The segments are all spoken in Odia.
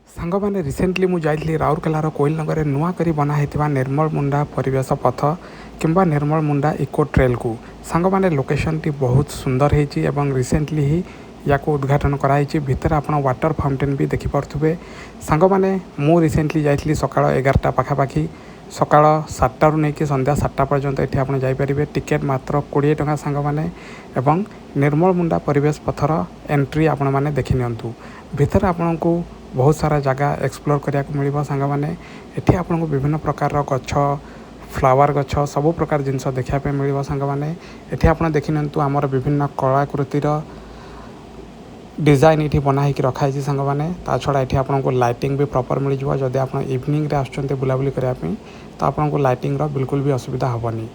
ସାଙ୍ଗମାନେ, ରିସେଣ୍ଟଲି ମୁଁ ଯାଇଥିଲି ରାଉରକେଲାର କୋଇଲନଗରରେ ନୂଆ କରି ବନା ହେଇଥିବା ନିର୍ମଳ ମୁଣ୍ଡା ପରିବେଶ ପଥ କିମ୍ବା ନିର୍ମଳ ମୁଣ୍ଡା ଇକୋ ଟ୍ରେଲ୍କୁ। ସାଙ୍ଗମାନେ, ଲୋକେସନ୍ଟି ବହୁତ ସୁନ୍ଦର ହେଇଛି ଏବଂ ରିସେଣ୍ଟଲି ହିଁ ୟାକୁ ଉଦ୍ଘାଟନ କରାହେଇଛି। ଭିତରେ ଆପଣ ୱାଟର ଫାଉଣ୍ଟେନ୍ ବି ଦେଖିପାରୁଥିବେ। ସାଙ୍ଗମାନେ, ମୁଁ ରିସେଣ୍ଟଲି ଯାଇଥିଲି ସକାଳ 11ଟା ପାଖାପାଖି। ସକାଳ 7ଟାରୁ ନେଇକି ସନ୍ଧ୍ୟା 7ଟା ପର୍ଯ୍ୟନ୍ତ ଏଠି ଆପଣ ଯାଇପାରିବେ। ଟିକେଟ୍ ମାତ୍ର 20 ଟଙ୍କା ସାଙ୍ଗମାନେ। ଏବଂ ନିର୍ମଳ ମୁଣ୍ଡା ପରିବେଶ ପଥର ଏଣ୍ଟ୍ରି ଆପଣମାନେ ଦେଖିନିଅନ୍ତୁ। ଭିତରେ ଆପଣଙ୍କୁ ବହୁତ ସାରା ଜାଗା ଏକ୍ସପ୍ଲୋର୍ କରିବାକୁ ମିଳିବ। ସାଙ୍ଗମାନେ, ଏଠି ଆପଣଙ୍କୁ ବିଭିନ୍ନ ପ୍ରକାରର ଗଛ, ଫ୍ଲାୱାର ଗଛ, ସବୁ ପ୍ରକାର ଜିନିଷ ଦେଖିବା ପାଇଁ ମିଳିବ। ସାଙ୍ଗମାନେ, ଏଠି ଆପଣ ଦେଖିନିଅନ୍ତୁ, ଆମର ବିଭିନ୍ନ କଳାକୃତିର ଡିଜାଇନ୍ ଏଠି ବନା ହେଇକି ରଖାହେଇଛି। ସାଙ୍ଗମାନେ, ତା ଛଡ଼ା ଏଠି ଆପଣଙ୍କୁ ଲାଇଟିଂ ବି ପ୍ରପର୍ ମିଳିଯିବ। ଯଦି ଆପଣ ଇଭିନିଂରେ ଆସୁଛନ୍ତି ବୁଲାବୁଲି କରିବା ପାଇଁ, ତ ଆପଣଙ୍କୁ ଲାଇଟିଂର ବିଲକୁଲ ବି ଅସୁବିଧା ହେବନି।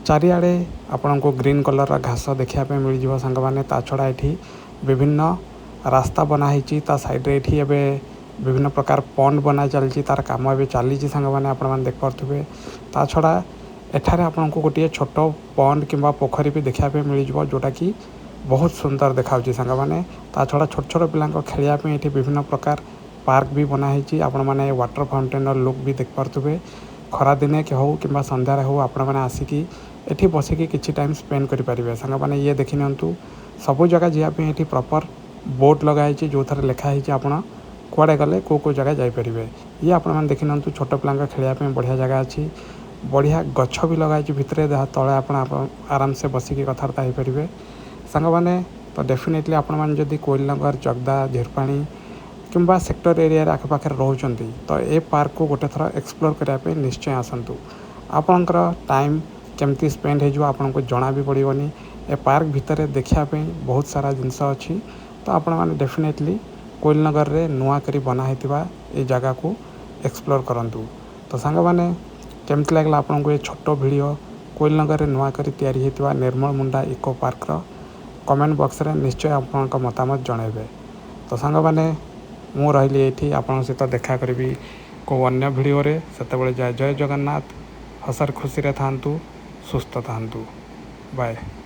ଚାରିଆଡ଼େ ଆପଣଙ୍କୁ ଗ୍ରୀନ୍ କଲର୍ର ଘାସ ଦେଖିବା ପାଇଁ ମିଳିଯିବ। ସାଙ୍ଗମାନେ, ତା ଛଡ଼ା ଏଠି ବିଭିନ୍ନ ରାସ୍ତା ବନା ହେଇଛି। ତା ସାଇଡ଼୍ରେ ଏଠି ଏବେ ବିଭିନ୍ନ ପ୍ରକାର ପଣ୍ଡ ବନା ଚାଲିଛି, ତାର କାମ ଏବେ ଚାଲିଛି। ସାଙ୍ଗମାନେ, ଆପଣମାନେ ଦେଖିପାରୁଥିବେ। ତା ଛଡ଼ା ଏଠାରେ ଆପଣଙ୍କୁ ଗୋଟିଏ ଛୋଟ ପଣ୍ଡ କିମ୍ବା ପୋଖରୀ ବି ଦେଖିବା ପାଇଁ ମିଳିଯିବ, ଯେଉଁଟାକି ବହୁତ ସୁନ୍ଦର ଦେଖାଯାଉଛି। ସାଙ୍ଗମାନେ, ତା ଛଡ଼ା ଛୋଟ ଛୋଟ ପିଲାଙ୍କ ଖେଳିବା ପାଇଁ ଏଠି ବିଭିନ୍ନ ପ୍ରକାର ପାର୍କ ବି ବନା ହେଇଛି। ଆପଣମାନେ ୱାଟର ଫାଉଣ୍ଟେନ୍ର ଲୁକ୍ ବି ଦେଖିପାରୁଥିବେ। ଖରାଦିନେ ହେଉ କିମ୍ବା ସନ୍ଧ୍ୟାରେ ହେଉ, ଆପଣମାନେ ଆସିକି ଏଠି ବସିକି କିଛି ଟାଇମ୍ ସ୍ପେଣ୍ଡ କରିପାରିବେ। ସାଙ୍ଗମାନେ, ଇଏ ଦେଖିନିଅନ୍ତୁ, ସବୁ ଜାଗା ଯିବା ପାଇଁ ଏଠି ପ୍ରପର୍ ବୋର୍ଡ଼ ଲଗା ହେଇଛି, ଯେଉଁଥିରେ ଲେଖା ହେଇଛି ଆପଣ କୁଆଡ଼େ ଗଲେ କେଉଁ କେଉଁ ଜାଗା ଯାଇପାରିବେ। ଇଏ ଆପଣମାନେ ଦେଖିନିଅନ୍ତୁ, ଛୋଟ ପିଲାଙ୍କ ଖେଳିବା ପାଇଁ ବଢ଼ିଆ ଜାଗା ଅଛି। ବଢ଼ିଆ ଗଛ ବି ଲଗା ହେଇଛି ଭିତରେ, ଯାହା ତଳେ ଆପଣ ଆରାମସେ ବସିକି କଥାବାର୍ତ୍ତା ହେଇପାରିବେ। ସାଙ୍ଗମାନେ, ତ ଡେଫିନେଟଲି ଆପଣମାନେ ଯଦି କୋଇଲନଗର, ଜଗଦା, ଝିରପାଣି କିମ୍ବା ସେକ୍ଟର ଏରିଆରେ ଆଖପାଖରେ ରହୁଛନ୍ତି, ତ ଏ ପାର୍କକୁ ଗୋଟେ ଥର ଏକ୍ସପ୍ଲୋର୍ କରିବା ପାଇଁ ନିଶ୍ଚୟ ଆସନ୍ତୁ। ଆପଣଙ୍କର ଟାଇମ୍ କେମିତି ସ୍ପେଣ୍ଡ ହେଇଯିବ, ଆପଣଙ୍କୁ ଜଣା ବି ପଡ଼ିବନି। ଏ ପାର୍କ ଭିତରେ ଦେଖିବା ପାଇଁ ବହୁତ ସାରା ଜିନିଷ ଅଛି। ତ ଆପଣମାନେ ଡେଫିନେଟଲି କୋଇଲନଗରରେ ନୂଆ କରି ବନା ହେଇଥିବା ଏ ଜାଗାକୁ ଏକ୍ସପ୍ଲୋର୍ କରନ୍ତୁ। ତ ସାଙ୍ଗମାନେ, କେମିତି ଲାଗିଲା ଆପଣଙ୍କୁ ଏ ଛୋଟ ଭିଡ଼ିଓ କୋଇଲନଗରରେ ନୂଆ କରି ତିଆରି ହେଇଥିବା ନିର୍ମଳ ମୁଣ୍ଡା ଇକୋ ପାର୍କର? କମେଣ୍ଟ ବକ୍ସରେ ନିଶ୍ଚୟ ଆପଣଙ୍କ ମତାମତ ଜଣାଇବେ। ତ ସାଙ୍ଗମାନେ, ମୁଁ ରହିଲି ଏଇଠି। ଆପଣଙ୍କ ସହିତ ଦେଖା କରିବି କେଉଁ ଅନ୍ୟ ଭିଡ଼ିଓରେ। ସେତେବେଳେ ଜୟ ଜୟ ଜଗନ୍ନାଥ। ହସରେ ଖୁସିରେ ଥାଆନ୍ତୁ, ସୁସ୍ଥ ଥାଆନ୍ତୁ। ବାଏ।